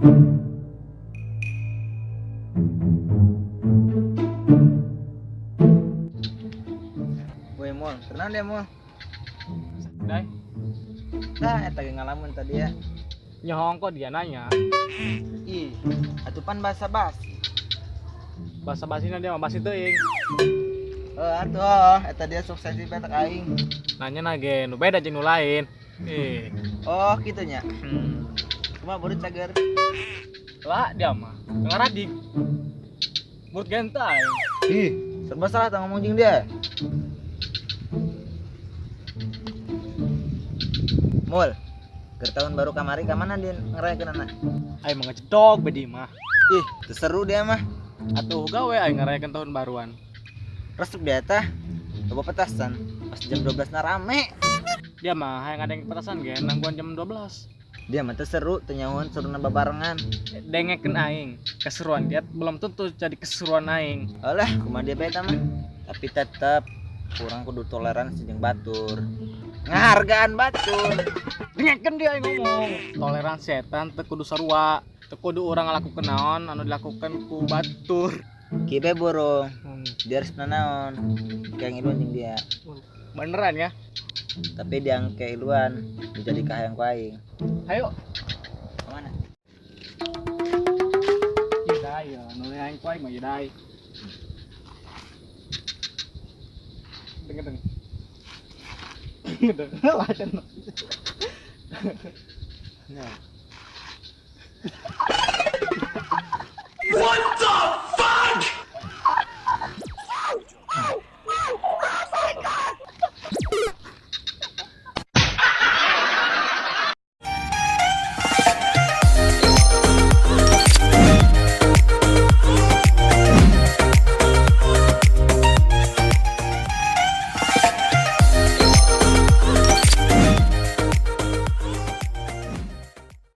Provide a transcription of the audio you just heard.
Woi mul, tenang deh mul. Dai. Nah, eta ge ngalamun tadi ya. Nyohong kok dia nanya. Ih, atuh pan basa-basi. Basa-basina dia mah basi teuing. Oh, atuh, eta dia sukses di petak aing. Nanya na ge nu beda jeung nu lain. Ih. Oh, kitu nya. Kumaha burut cager? Lah dia mah ngaradik. Burut gentai. Ih, serba salah tah ngomong jeung dia. Mul, keur tahun baru kamari ka mana dia ngerayakeun anak? Aing mah ngecedok be di mah. Ih, teu seru dia mah. Atuh gawe aing ngerayakeun tahun baruan. Resep dia tah. Loba petasan. Pas jam 12 na rame. Dia mah hayang ada yang petasan ge nangguan jam 12. Dia mah teu seru, teu nyahoan seruna babarengan. Dengekeun aing, keseruan dia belum tentu jadi keseruan aing. Alah, kumaha dia bae tah mah. Tapi tetep kurang kudu toleransi jeung batur. Ngahargaan batur. Dengekeun dia aing ngomong. Toleransi eta teu kudu sarua, teu kudu urang ngalakukeun naon anu dilakukeun ku batur. Kieu bae burung. Dia harus nanaon. Kayak ngiluan jeung dia. Beneran ya? Tapi dia angke iluan menjadi kahayang ku aing. Ayo. Kemana? Ieu dai ya, nu hayang ku aing mah ieu dai. Denger denger. Denger lah cenah. Nah.